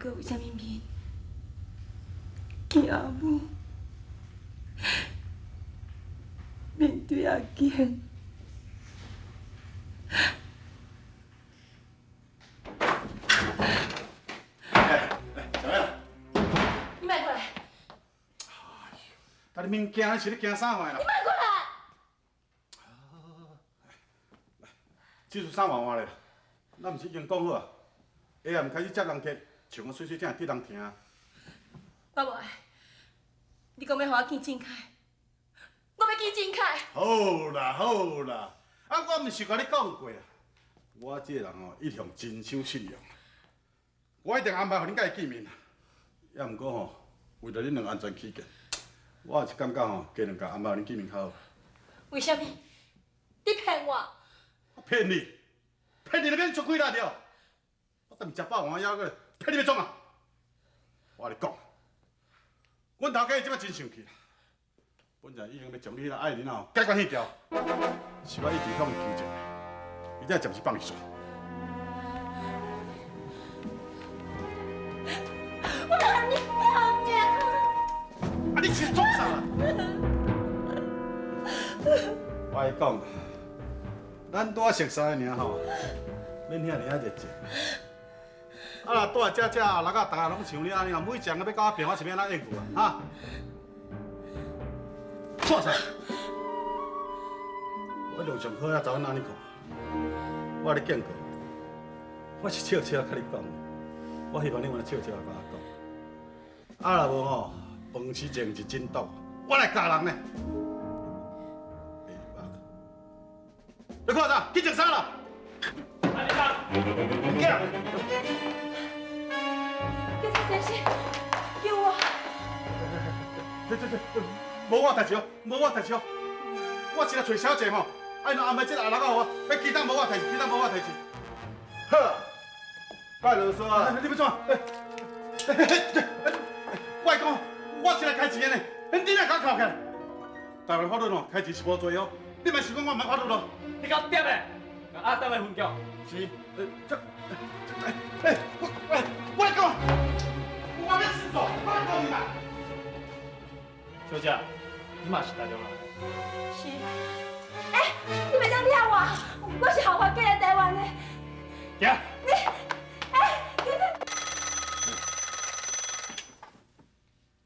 阁有啥物面见阿母，面对阿坚？哎哎，小妹。你莫过来！哎呦，啊你免惊，你是咧惊啥货啦？你莫过来！这阵衫换换咧，咱毋是已经讲好啊？下暗开始接人客，像我水水这样得人听。我无爱，你讲欲予我见靖凯，我欲见靖凯。好啦好啦，啊我毋是共你讲过啊，我这个人哦一向真守信用，我一定安排予恁佮伊见面。也毋过吼，为著恁两安全起见，我也是感觉吼，加两工安排予恁见面较好。为啥物？你骗我？我骗你？骗你就免出气力著。我踮食饱碗枵过，骗你欲创啊？我共你讲，阮头家这摆真生气啦，本来已经欲将你彼个爱人哦解决去掉，是我一直向伊求情，伊才暂时放伊煞。我让你拼命！啊！你是创啥啦？我共你讲，咱拄仔熟似尔吼，免遐尔仔热情。啊！若住佇遮遮阿六仔，逐个拢像你按呢，每一个欲佮我拼，我是欲按怎应付啊？哈？创啥？我路上好啊，走哪里看？我咧警告，我是笑笑共你讲，我希望你嘛笑笑共我讲。啊，若无吼，饭匙情是真毒，我来教人呢。你看啥？去穿衫啦！阿你警察先生，救我！对对对，无我代志哦，无我代志哦。我是来揣小姐吼，按怎安排这个阿六仔予我，彼其他无我代志，其他无我代志。好，莫啰嗦啊！你欲创？我讲，我是来开钱的呢，你哪共我扣起来？台湾法律哦，开钱是无罪哦，你莫想讲我毋捌法律咯。你够点的，共阿当的分局。是，这，哎，我，哎，我来讲，我欲死做，我来讲你啦。小姐，你嘛是大陆人？是。哎，你袂当掠我，我是合法过来台湾的。行。你，哎，你这。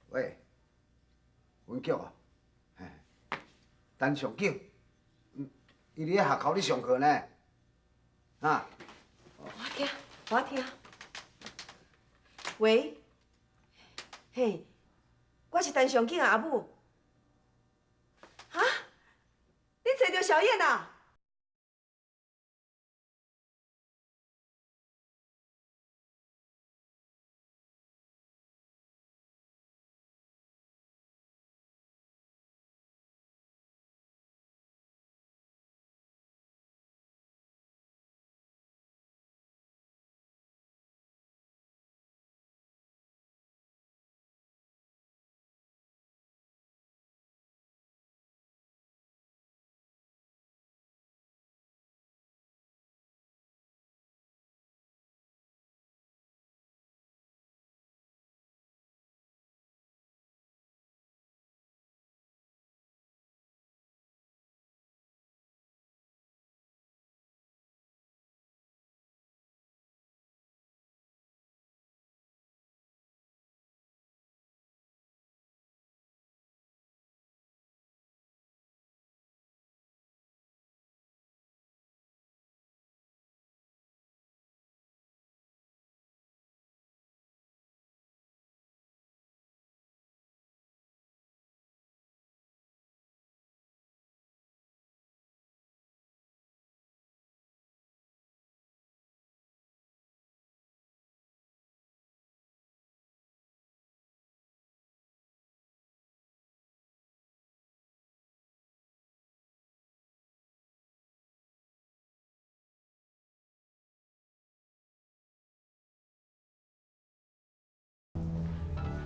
喂，分局啊，陈尚景，伊伫咧学校咧上课呢，啊？我听，我听。喂，嘿，我是陈尚景的阿母。哈？你揣著小燕啊？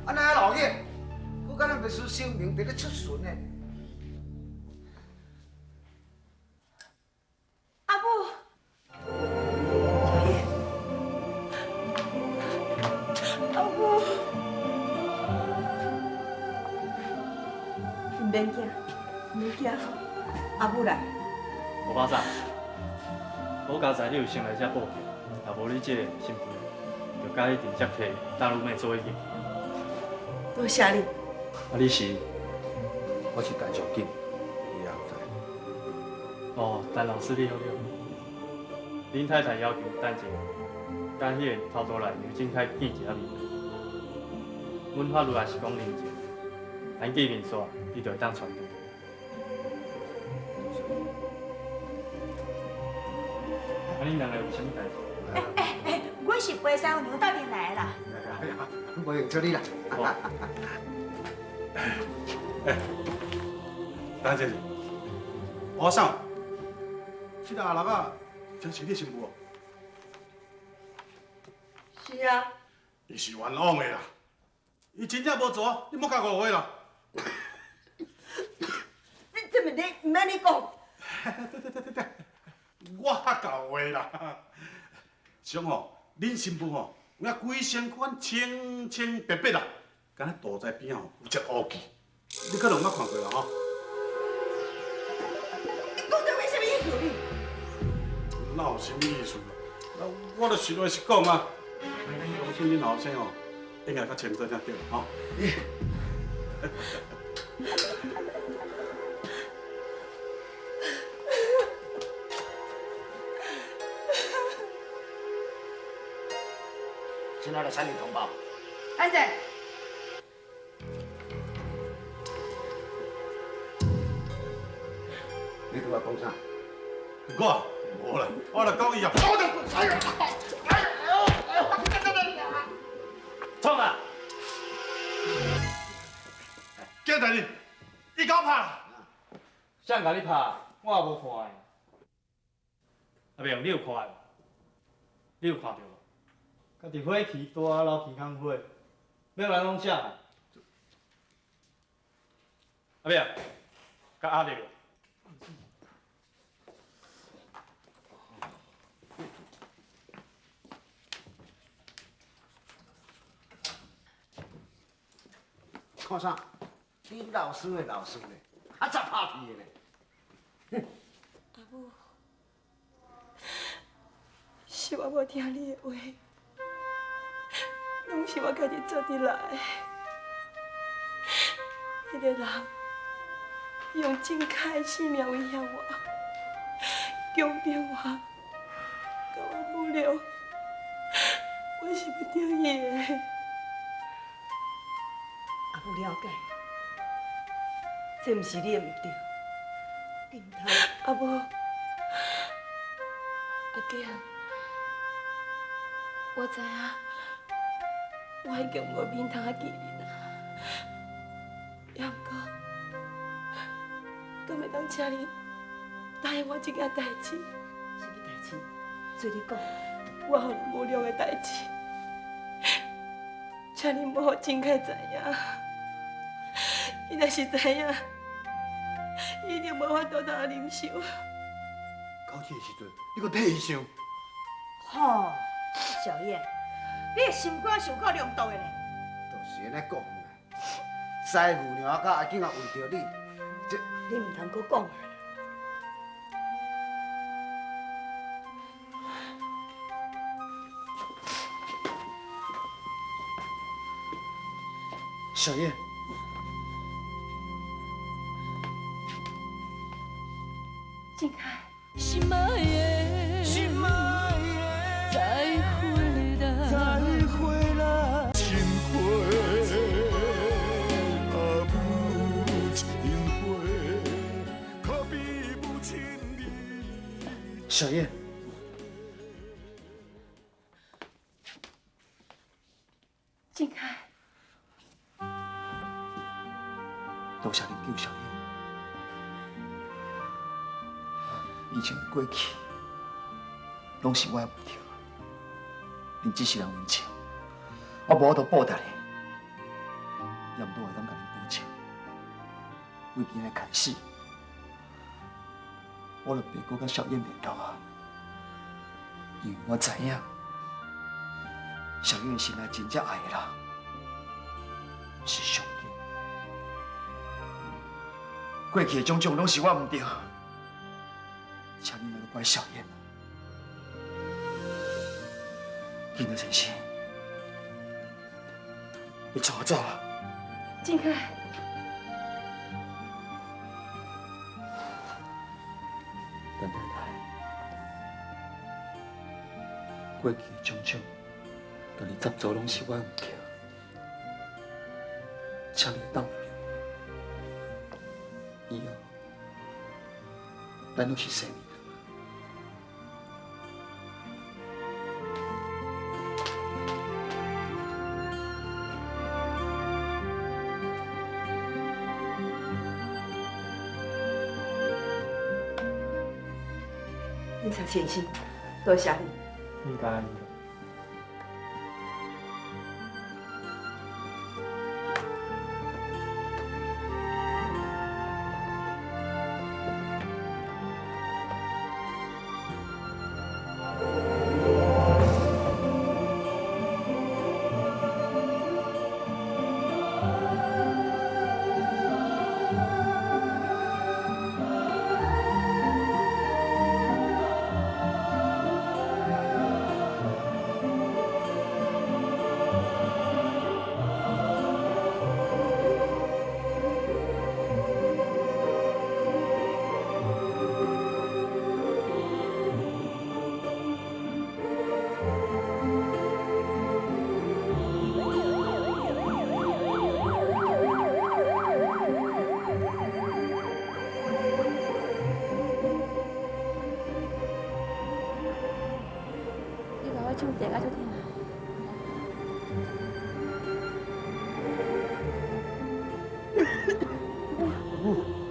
啊，那老叶，阁敢若袂输生命伫咧出巡呢？阿母，小燕，免惊，免惊，阿母来。吴巴长，好佳哉，你有先来遮报警，若无你这个身份，就佮你直接提大陆妹做伙入。多谢你。啊，你是？我是陈尚景，伊后仔。哦，陈老师你好，你好。恁太太要求等一下，佮彼个头路来杨靖凯见一下面。阮法律也是讲人情，咱见面煞，你就会当传递。啊，恁两个有啥物代志？欸，阮是陪三娘斗阵来的啦。哎呀，无用处理啦。欸，陈先生，吴阿嫂，这个阿六仔真是你媳妇哦？是啊。伊是冤枉的啦，伊真正无做，你莫共误会啦。这毋你毋免你讲。对对对对对，我较厚话啦。想吼，恁新妇吼，有影规身躯清清白白啦，敢若肚臍边仔吼有一乌痣，你可能毋捌看过啦吼。你讲这话啥物意思？你？哪有啥物意思？啊，我就实话实讲啊。相信恁后生吼，应该较清楚才对吼。亲爱的山林同胞，安仔，你拄仔讲啥？我无啦，我著讲伊啊。哎呀！哎呀！哎呦！创啊！简大人，伊共我拍。谁共你拍？我也无看的。阿明，你有看无？你有看著无？家己火气大，流鼻空火，欲来拢啥？阿明，共压入去。看啥？恁老师的老师呢？较早拍屁的呢。阿母，是我无听你的话，拢是我家己做得来的。彼个人用靖凯的性命威胁我，强迫我，共我侮辱，我是不得已的。阿母了解，这毋是你的毋对，你毋通。阿母，阿囝，我知影，我已经无面通仔见恁啊。也毋过，敢会当请恁答应我这件代志？啥物代志？做你讲。我予恁无量的代志，请恁莫予靖凯知影。伊若是知影，伊一定无法度通忍受。到这个时阵，你阁替伊想？吼，小燕，你的心肝是有够凉毒的呢。就是按呢讲啦，师母娘佮阿景也为著你，这你毋通阁讲啊！小燕。靖凯。心爱的，心爱的，再回来，再回来。亲花啊，母亲花，可比母亲你。小燕。靖凯。多谢你救小燕。以前的过去，拢是我的毋对，恁只是人温情，我无法度报答你，也毋过会当共恁保证。为今日开始，我就袂阁佮小燕联络啊，因为我知影，小燕心内真正爱的人是上景。过去的种种拢是我毋对，请你莫阁怪小燕。金德先生，你带我走啊！靖凯，陈太太，过去的种种，甲你插足拢是我毋对，请你当原谅我。以后，咱拢是生命。警察先生，多谢你。应该应该。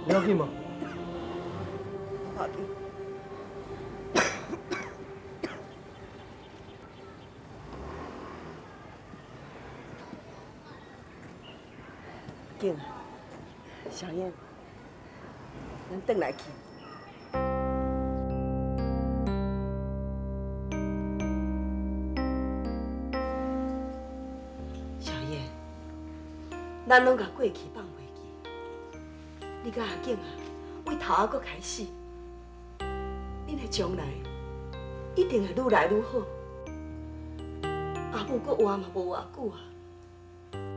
不要紧吗？无要紧。景，小燕，咱转来去。小燕，咱拢共过去放袂记。你佮阿景啊，为头仔阁开始，恁的将来一定会愈来愈好。阿母阁活嘛无偌久啊，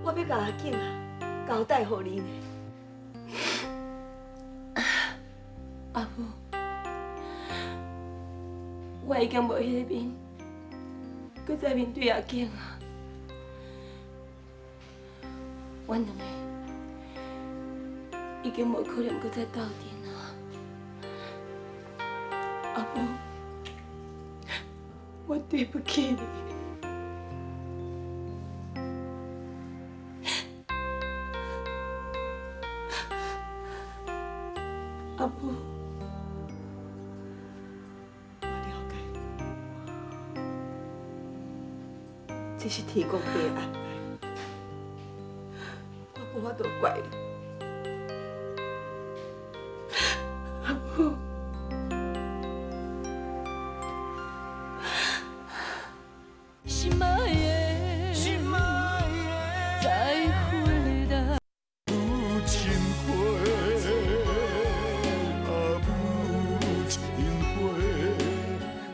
我欲共阿景啊交代予你呢。阿母，我已经无彼个面，阁再面对阿景啊。阮两个已经无可能阁再斗阵啊。阿母，我对不起你。阿母，我了解，这是天公伯的安排，我无法度怪你。阿母。心爱的，心爱的，再会啦。母亲花，啊母亲花，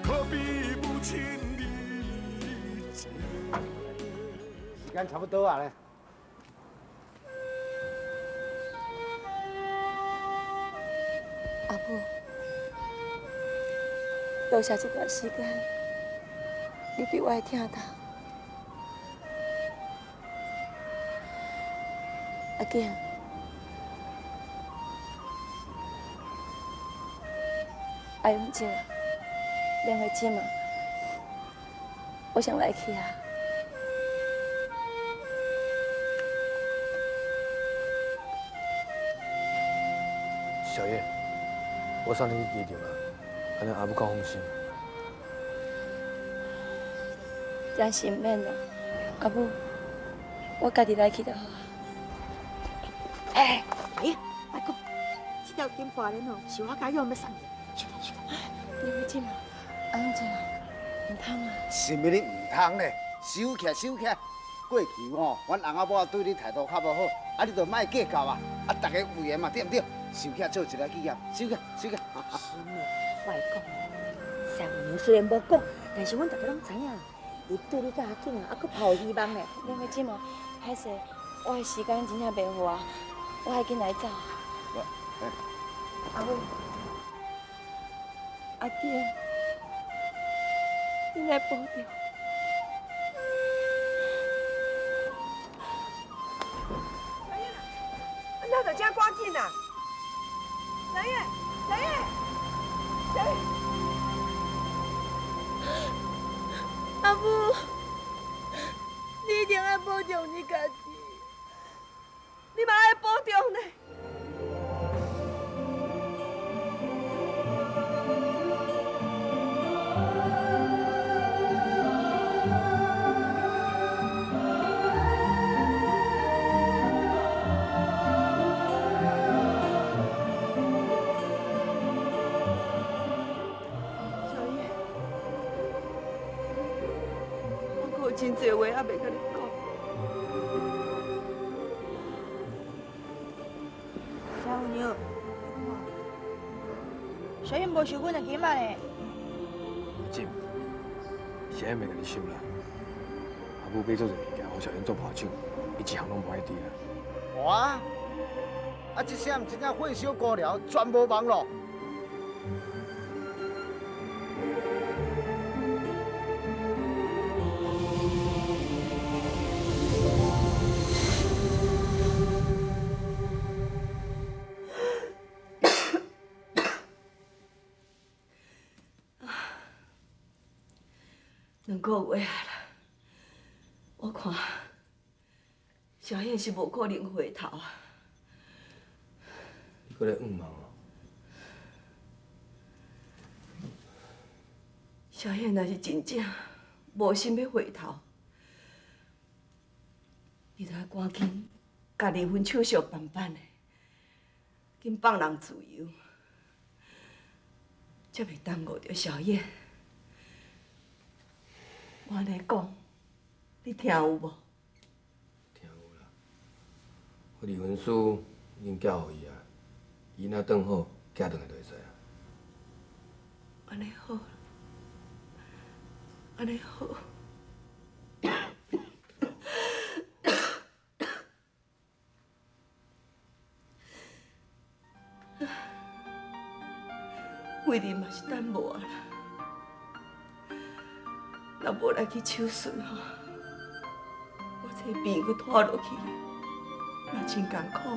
可比母亲你一个。时间差不多啊咧。阿母，多谢这段时间，你对我的疼痛。阿景，阿永正，连慧姊嘛，我想来去啊。小叶，我送你去机场啊，按呢阿母较放心。真是毋免啦，阿母，我家己来去就好。哎，哎，莫讲，这条金发链哦，是我家养欲送你，收来收来。林慧姊嘛，阿永正，毋通啊！啥物你毋通咧？收起来，收起来。过去吼，阮翁仔某对你态度较无好，啊，你就莫计较啊。啊，大家有缘嘛，对毋对？收起来做一个纪念，收起来，收起来。我会讲，三五娘虽然无讲，但是阮大家拢知影，伊对你佮阿景啊，犹阁抱有希望呢。两个姊妹，歹势，我的时间真正袂赴啊，我爱紧来走。我，哎，阿母，阿景，你来保重。小燕啊，那就这赶紧啊！小燕，小燕，小燕，阿母，你一定爱保重你家己，你嘛爱保重呢。小燕，我阁有真济话还袂佮你讲。小娘，小燕无收阮的金仔呢。阿锦，小燕袂共你收啦。阿母买做一物件，予小燕做伴手，伊一项拢无爱挃啦。无啊，啊，这声毋真正火烧高粱，全无望咯。两个月啊啦，我看小燕是无可能回头啊。你阁咧毋梦哦？小燕若是真正无心欲回头，你著爱赶紧共离婚手续办办的，紧放人自由，才袂耽误著小燕。我按呢讲，你听有无？我离婚书已经寄予伊啊，伊若转好，寄转来就会使啊。按呢好，按呢好。慧玲嘛是等无啊啦，若无来去手术吼，我这病阁拖落去，嘛真艰苦。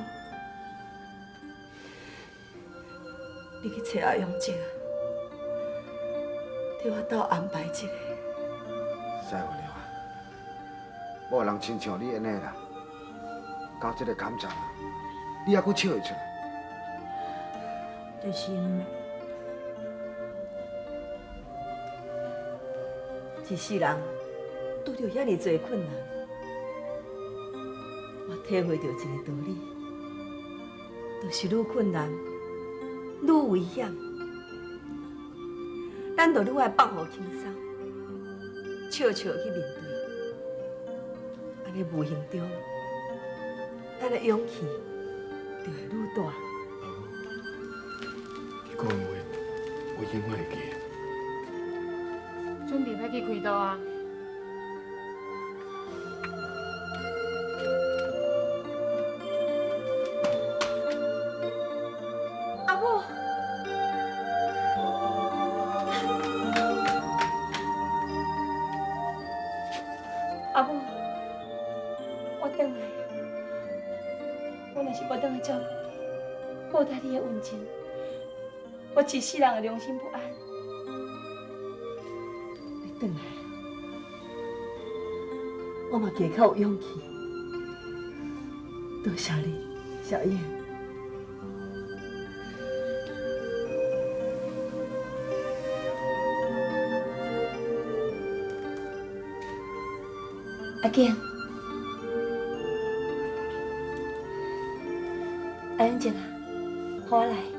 你去找阿勇姐，替我斗安排一下。师傅娘啊，无人亲像你按呢啦，到这个坎站啊，你犹阁笑会出来？这是因为一世人拄著遐尔济困难，我体会著一个道理，就是愈困难，愈危险，咱就愈爱放予轻松，笑笑去面对。按呢无形中，咱的勇气就会愈大。你讲的话，我永远会记得。准备欲去开刀啊！阿母，阿母，我转来，我若是无转来照顾你，报答你的恩情，我一世人会良心不安。你转来，我嘛加较有勇气。多谢你，小燕。阿景，阿英姐啊，予我来。